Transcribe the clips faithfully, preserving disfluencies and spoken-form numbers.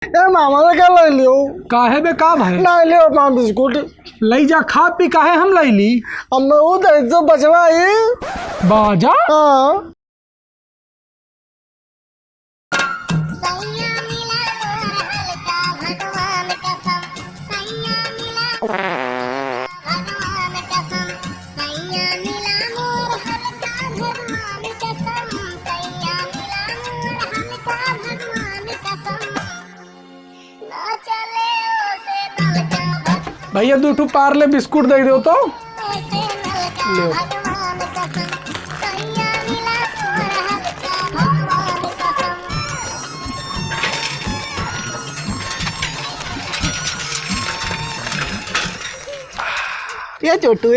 ए मामा, ले का ले लियो? काहे बे, का भाई? ना लियो पाँच बिस्कुट। लई जा, खा पी, काहे हम लई ली? अब मैं वो दे दो बचवा ही। बाजा? हाँ। भैया, दू ठो पार्ले बिस्कुट दे दो तो। ले। ए छोटू, ए,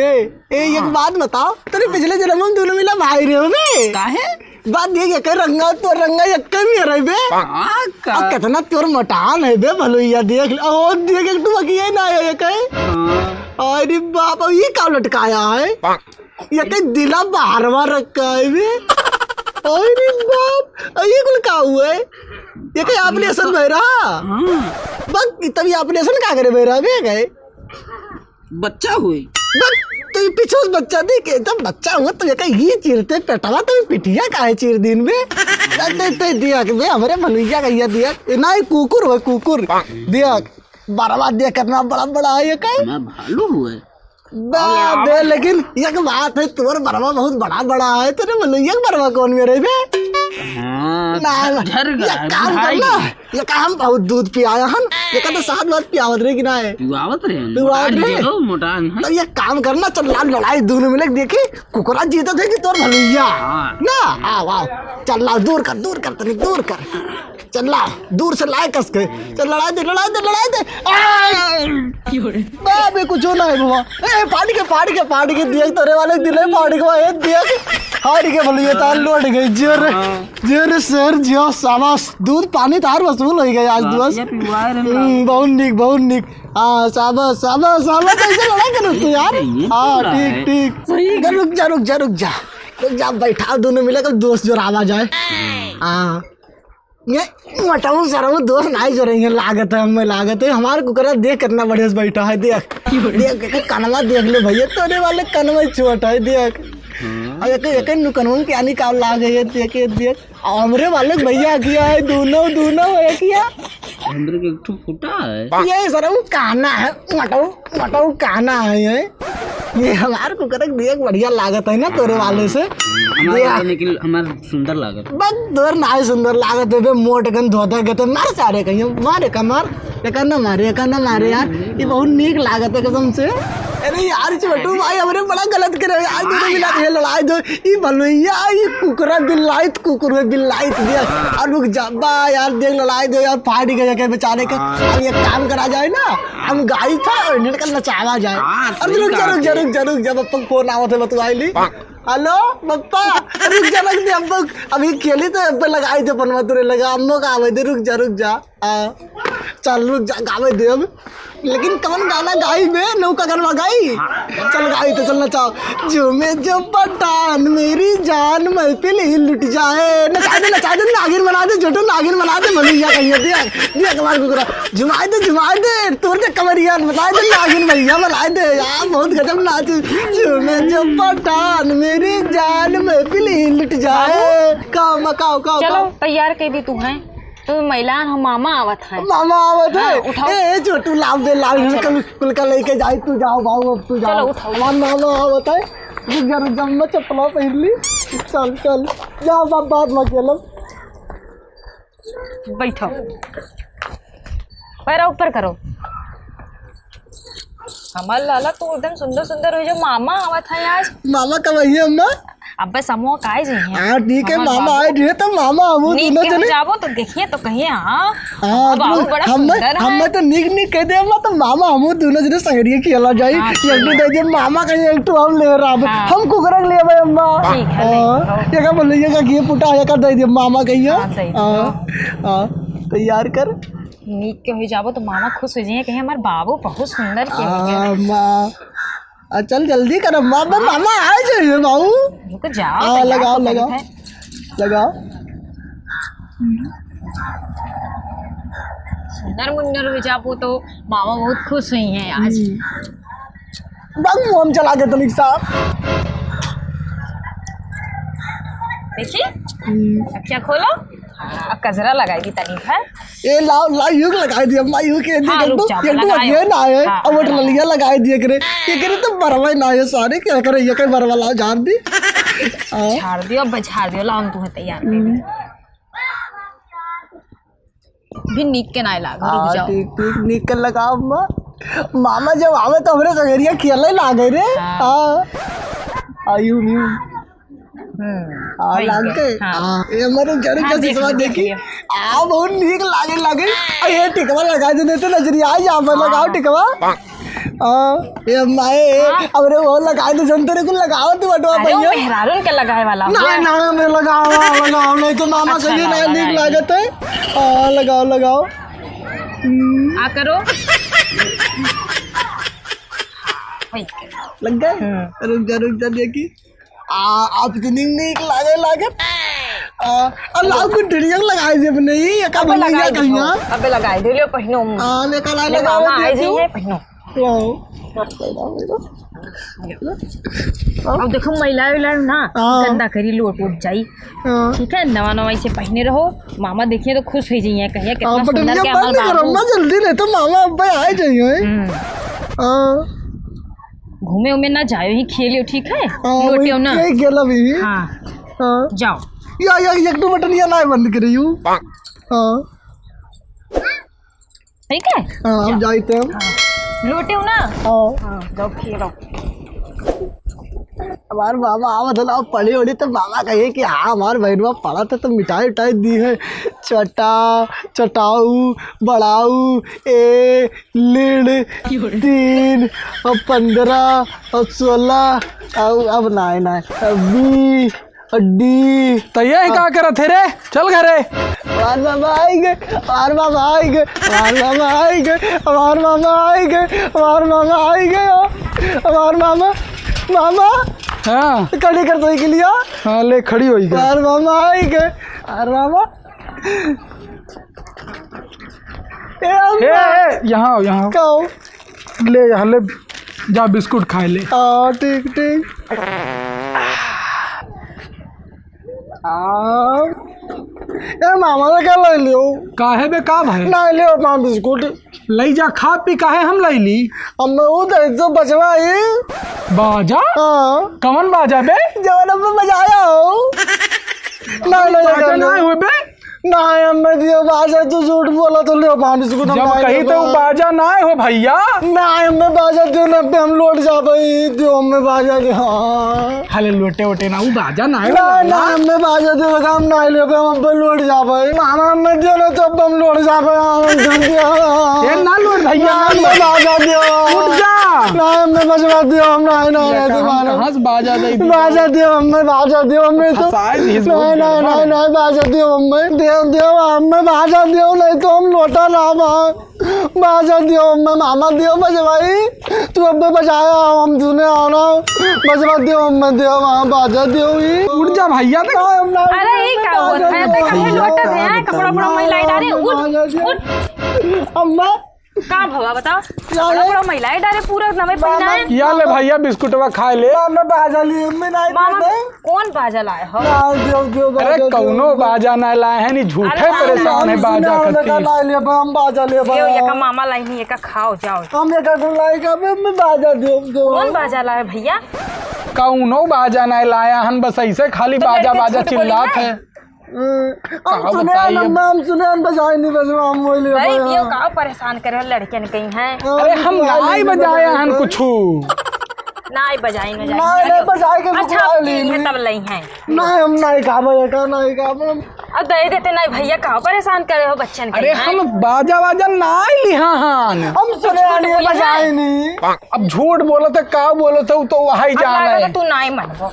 ए, एक हाँ। बात बताओ, तोरे पिछले जन्म में हम दोनों मिला भाई रहे हो बे? काहे? बात ये, ये कह रंगा, तो रंगा ये कह भी रहे बे। हाँ, का? अब कितना तोर मटान है बे, भलुइया देख ले। ओ, देख, एक टुआ की ये ना है, ये कहे। हाँ। अरे बाप, अब ये का लटकाया है? ये कहीं दिला बाहरवा रखा है बे। अरे बाप, अब ये कुल का हुआ है? ये कहीं ऑपरेशन भय रहा? हाँ। बस, तब ये ऑपरेशन का करे भय रहा बे, कहे? बच्चा होई। बस, तो ये पीछे से बच्चा देख के, जब बच्चा हुआ तो ये कहीं ये चीरते पेटवा, तो ये पिटिया काहे चीर दिन में? ते, ते दिया के बे, हमरे भलुइया का ये दिया। ये ना, ये कुकुर हुआ, कुकुर। दिया, बरवा दिया, कितना बड़ा बड़ा है ये कहीं। मैं भालू हुआ। बा, बे, लेकिन एक बात है, तोर बरवा बहुत बड़ा बड़ा है, तेरे भलुइया के बरवा कौन में रहे बे? हाँ, ना, ना, झर गया ये है, काम बुढ़ाई कर ना। गया। ये का हम बहुत दूध पियाया हन, ये का तो सात बार पियावत रहे कि ना है? पियावत रहे, पियावत मोटा रहे। नहीं हो, मोटा नहीं। तो ये काम करना, चल ला लड़ाई दोनों मिले, देखी कुकरा जीतत है कि तोर भलुइया। हाँ। ना, आओ, आओ, चल ला, दूर कर, दूर कर, तनी दूर कर, चल ला, दूर से लाए कस के, चल लड़ाई दे, लड़ाई दे, लड़ाई दे। आ! बाबे कुछ ना है बाबा, ए, फाड़ के, फाड़ के, फाड़ के दिया, तोरे वाले दिले फाड़ के, ए, दिया, फाड़ के भलुइया तार लौट गई, जोर। हाँ। जे रे शेर, जियो, शाबाश। दूध पानी तार वसूल होइ गए आज हाँ, दिवस। ये पिवाए रे हम्म, बाबू। बहुत निक, बहुत निक। हाँ, शाबाश, शाबाश, शाबाश, ऐसे लड़ाई करो तू यार। ये हाँ, पूरा ठीक, है। ठीक। सही। रुक जा, रुक जा, रुक जा। रुक जा, बैठा, दोनों मिले, कब दोस्त जोरावा जाए। हाँ। ये मोटाऊ सरऊ दोस्त नाई जोरेंगे, लागत है, हमें लागत है। हमारे कुकरा देख कितना बढ़िया से बैठा है, देख। देख, देख, कनवा देख ले भैया, तोरे वाले कनवा ही छोट है, देख। हाँ। अब एक, एक नुकनवन के आनी का लाग है, ये देख, ये देख। हमरे वाले भैया किया है, दोनों, दोनों है किया। हमरे के एक ठो फूटा है। ये सरऊ काना है, मटऊ, मटऊ काना है ये। ये हमार कुकरक देख बढ़िया लागत है ना तोरे वाले से। हमार देख। वाले लेकिन हमार सुंदर लागत। बस तोर नाई सुंदर लागत है बे, मोट कन धोता गते, मार सारे कहियो, मार एका मार, एका ना मारे, एका ना मारे यार, ये बहुत नीक लागत है कसम से। अरे यार छोटू भाई, हमरे बड़ा गलत करे यार, दोनों मिला के लड़ाई दो, ई भलुइया, ई कुकरा बिल्लाइत, कुकुर में बिल्लाइत दिया। हाँ। और रुक जा, बा यार, देख लड़ाई दो यार, फाट गए के बेचारे के। हाँ। अब ये काम करा जाए ना, हम गाई था, इन्हें का नचावा जाए। हाँ, अरे रुक जा, सही रुक जा, बात है। रुक जा, रुक जा, बप्पा फोन आवत है, बतुआई ली। हेलो, बप्पा, रुक जा, रख दे, अब्बा, अभी खेली तो अब्बा लगाई दे, पनवा तुरे लगा, अम्मो का आवे दे, रुक जा, रुक जा। आ, चल रुक जा, गावे दे अब। लेकिन कौन गाना गाई बे? नौका गरबा गाई? चल गाई तो चल नचाओ। झूमे जो पठान मेरी जान महफिल ही लुट जाए। नचा दे, नचा दे, नागिन बना दे, छोटू नागिन बना दे, भलुइया कहिए दे, दे कमाल कुकरा। झुमाए दे, झुमाए दे, तोड़ दे कमरिया, बताए दे नागिन भैया, बनाए दे। यार बहुत गजब नाच। झूमे जो पठान मेरी जान महफिल ही लुट जाए। बाबू। काओ, काओ, काओ, चलो, काओ। तैयार कर दी तू है। तो महिलान हो, मामा आवत है। मामा आवत है? हाँ, उठाओ। ए, ए, छोटू, लाव दे, लाव, हाँ, चलो। कुल, कुल का लेके जाए, तू जाओ, बाबू, अब तू जाओ। चलो, उठाओ। हमार मामा आवत है। रुक जा, रुक जा, मैं चप्पला पहन ली। चल, चल, जा, बाप, बात मत खेलो। बैठो। पैरा ऊपर करो। हमार लाला, तू एकदम सुंदर सुंदर हो जो, मामा आवत है आज। मामा कब आई है अम्मा? अबे समूह काहे जी हैं? हाँ, ठीक है, मामा आए रहे तो मामा, हम नीक दोनों के हो जने। जाबो तो देखिए तो कहिए, हाँ। हाँ, बाबू तो बड़ा हम, सुंदर है। हम तो नीक नीक कह दे अम्मा, तो मामा हम दोनों जने संगड़िए खेला जाई। हाँ, एक ठो दे दे मामा का, एक ठो हम ले रहा। हाँ। हम कुकरक ले भाई अम्मा। ठीक है, ले हाँ, आओ। ये का बोले, ये का ये पुटा, ये का दे दे मामा कहिए। हाँ, दे दो। हाँ, हाँ, तैयार कर। नीक के हो जाबो तो मामा खुश हो जाइए, कहे हमार बाबू बहुत सुंदर के हो गया। आ, माँ। आ, चल जल्दी कर अम्मा, अबे मामा आ जाइए बाबू। रुक जाओ, आ, तैयार लगाओ, तो लगाओ। करी है। लगाओ। नर मुन्नर हो जाबो तो मामा बहुत खुश हुई हैं आज। हम्म। बंग मुंह में चला के तनिक साहब। देखी, हम्म। अखिया खोलो, अब कजरा लगाई दी तनिक है। ए, लाओ, लाओ, यूं लगाई दी अम्मा, यूं के हाँ, देख, रुक एकदम, जाओ, एकदम लगाई अखिया हो। ना आए, हाँ, अब वो लगाई। ललिया लगाई दी एकरे, एकरे तो बरवा ना आए, सारे क्या करे, ये कई बरवा लाओ, झाड़ दी। हाँ। झाड़ दियो, अब झाड़ दियो, लाओ, हम तुम्हें तैयार कर दी। हम्म। भी नीक के नाय लाग, रुक हाँ, जाओ। ठीक, ठीक, नीक के लगाओ अम्मा। मामा जब आवे तो हमरे संगेरिया खेले लागे रे। हाँ। हाँ। आयु, यू। हम्म, हाँ, ठीक लाग है। गए? हाँ। हाँ, ये हमारे जरूर हाँ, का देख सिसवा लो, देख देखी। लिया। आ, बहुत नीक लागे, लागे। आ, ये टिकवा लगा दे, नहीं तो नजरिया आ जा, मैं लगाओ हाँ। टिकवा। हाँ, ए माए, हाँ। अरे वो लगाए तो जन तेरे को लगाओ तू बटवा अरे वो भैया। मेहरारून के लगाए वाला ना, हुआ। ना, मैं लगाओ, हाँ, लगाओ, नहीं तो मामा अच्छा, से भी लाओ, नहीं नीक लगाइए। लागत है। हाँ, लगाओ, लगाओ। हम्म। आ करो। वही। लग गए? हम्म। रुक जा, रुक जा, देखी। आ, आप तो नीक, नीक लागे, लागे। आ, आ, लाओ कुछ ढेरिया लगाए दे अपने ही, एका अबे बन लगाए गया दे, कहीं, हाँ। अबे लगाए दे, ले पहिनो। हाँ, ले कलाई ले लगाओ, मामा, आई देखो। जाइए, पहिनो। लाओ। अब देखो, मैला वैला ना, हाँ। गंदा करी, लोट उठ जाई। हाँ। ठीक है, नवा नवा इसे पहिने रहो, मामा देखिए तो खुश हो जाइए, कहिए, "कितना हाँ, बटन सुंदर ये क्या बंद हमार करो, बाबू।" अम्मा, जल्दी नहीं तो मामा अब्बा आ जाइए। हम्म। हाँ। घूमे उमे ना जायो ही, खेलियो, ठीक है? हाँ, लोटियो वही ना। कही गेला भी। हाँ। हाँ। जाओ। या, या, एक दो बटन या ना बंद करियो। हाँ। ठीक है? हाँ, हम जाओ। जाइते हम। हाँ। लोटियो ना? हाँ। हाँ, जाओ खेलो। हमार मामा आवत है ना, पढ़ी ओढ़ी तो मामा कहिए कि हाँ, हमार बहनवा पढ़त है तो मिठाई उठाई दी है। चटा, चटाऊ, बड़ाऊ, ए, लीड़, तीन, और पन्द्रह, और सोलह, और अब नाय, नाय, अब बीस, और डी। तो ये का करत है रे? चल घरे। हमार मामा आइगे, हमार मामा आइगे, हमार मामा आइगे, हमार मामा आइगे, हमार मामा आइगे, हमार मामा, मामा। हाँ। खड़ी कर सही के लिया। हाँ, ले खड़ी होई गई। हमार मामा आइगे, हमार मामा। ए, अम्मा। ए, ए, यहाँ आओ, यहाँ आओ। का हो? ले, यहाँ ले, जा बिस्कुट खाए ले। हाँ, ठीक, ठीक। हाँ। ए, मामा ने का ले लियो? काहे बे, का भाई? ना लियो, पाँच बिस्कुट। लई जा, खा पी, काहे हम लई ली? अब मैं वो दे दो बचवा ही। बाजा? हाँ। कौन बाजा बे? जवन अब मैं बजाया हो। ना, ना, ना, बाजा ना। ना हो बे? ना, हमें दियो बाजा, तू झूठ बोला तो लियो पानी से कुछ जब ना कही लियो तो बा। बाजा ना हो भैया। ना, हमें बाजा दियो ना, पे हम लौट जाबे, दियो हमें बाजा दियो। हाँ। हले लोटे वोटे ना, उ बाजा ना हो ना, भैया। ना, हमें बाजा दियो, हम ना लियो, पे हम पे लौट जाबे। मामा, हमें दियो ना, तो अब हम लौट जाबे, हम धन दियो। ए, ना लौट भैया, ना ना, हमें लौट। बाजा दियो। उठ जा। ना, हमें बचवा दियो, हम ना, ना, ना, भैया, तो हम मानो। कहाँ से बाजा दे दी? बाजा दियो, हमें बाजा दियो, हमें तो। फंसाए दी इस नहीं, बहुत नहीं, गड़बड़ नहीं, है। नहीं, बाजा दियो, हमें। दियो, दियो, हमें बाजा दियो, नहीं तो हम लौटा ना बा। बाजा दियो, हमें मामा दियो, बजवाई। तू अब बजाया, हम सुने आना। बजवा दियो, हमें दियो, वहाँ बाजा दियो ही। उठ जा भैया, देख। नहीं, हम ना, अरे, ये का बाजा होत है? दियो। ते काहे भैया, लोटत है? कपड़ा, कपड़ा मैला डारे। उठ, बाजा दियो। उठ। अम्मा। का भवा बताओ? कपड़ा, कपड़ा मैला डारे, पूरा नवे पहिना है। या ले भैया, बिस्कुटवा खा ले। मामा बाजा लिए, हमें नहीं मामा, देते। कौन बाजा लाए हो? ना, दियो, दियो, अरे, बाजा दियो। कौनो बाजा ना लाए हैं, नी झूठे अरे, परेशान है हम बाजा सुना, हम खातिर। ना ले, हम बाजा ले, दियो, बा। एका मामा लाई नहीं, एका खाओ, जाओ। हम एका को लाई का, हमें बाजा दियो, दियो। कौन बाजा लाए भैया? कौनो बाजा ना लाया हन, बस ऐसे खाली तो बाजा, लड़के बाजा झूठ बोली चिल्लात है। है। हम कहाँ सुने बताइए? हम, हम सुने हम बजाए नहीं, बस हम वही ले भाई, पाए। दियो का परेशान करे लड़कन कहीं हैं। हाँ, अरे, हम बिल्कुल, नाई नहीं बजाया बजाए हन तो। कुछू। नाई बजाई, ना जाई। नाई, नाई बजाए के अच्छा, बिल्कुल अब नहीं। की है तब लई हैं। नहीं, हम नहीं गावे, का नहीं गावे। अब दे देते नहीं भैया, का परेशान करे हो बच्चन के अरे, हैं? हम बाजा वाजा नाई लिहा हन। हम सुने झूठ नहीं बोली बजाए है। नहीं। अब झूठ बोलत है, का बोलत है, उ तो वही अब जाने। लागत है तू नाई मनबो।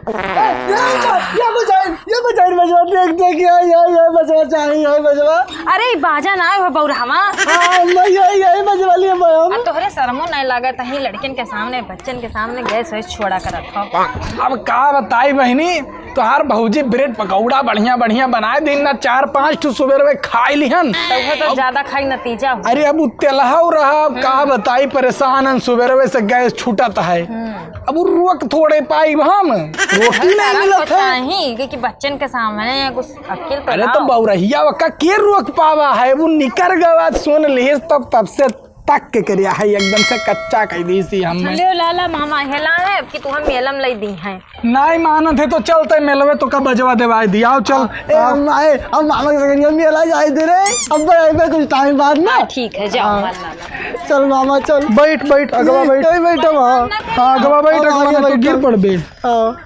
ये बजाइन, ये बजाइन बजवा, देख, देख, ये, ये, ये बजवा चाही, ये बजवा। अरे, ई बाजा ना हो बौरहवा। हाँ, मैं ये, ये बजवा लिए मैं हम। आ तोहरे शर्मो नहीं लागत, तहीं लड़किन के सामने, बच्चन के सामने गैस वैस छोड़ा करत हो। अब का बताई बहिनी, तोहार भौजी ब्रेड पकौड़ा बढ़िया बढ़िया बनाए दिन ना, चार पाँच ठो सुबेरवे खाई लिहन। तो उहे तो अब ज्यादा खाई नतीजा हो। अरे अब उ तेलहौ रहा, अब का बताई, परेशान हन, सुबेरवे से गैस छूटत है। हम्म। अब उ रोक थोड़े पाइब हम, रोटी नहीं मिलत है। चाही कि, कि बच्चन के सामने या कुछ अकिल तो अरे तो लाओ। बौरहिया ओका के रोक पावा है, वो निकर गवा सुन लिहिस तब, तब से तक के करिया है, एकदम से कच्चा कह दी सी हम। चलियो लाला मामा हेला है कि तू हम मेलम लई दी है। नाई मानत है तो चलते मेलवे तो का बजवा देवाई दिया, आओ चल। ए, आओ। हम, ए, हम मामा के संगे मेला जाए दे रे। अब भाई, भाई, कुछ टाइम बाद ना। हाँ, ठीक है, जाओ, हाँ। मान लाला। चल मामा, चल। बैठ, बैठ, अगवा बैठ। यही बैठो, हाँ। हाँ, अगवा बैठ, हाँ, अगवा आगे ना तो बैठो। गिर पड़बे। हाँ।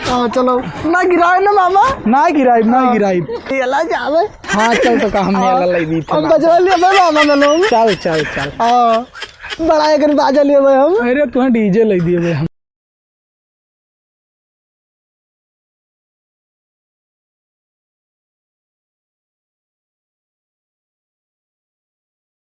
हाँ, चलो। ना गिराए ना मामा। ना गिराइब, ना हाँ। गिराइब। मेला जावे। हाँ, चल तो का हम हाँ। मेला लई दी हम थी। बजवा लिए बे मामा में लोग। चल, चल, चल। हाँ। बड़ा एक बाजा लिए बे हम। अरे, तुम्हें डीजे लई दिए बे हम।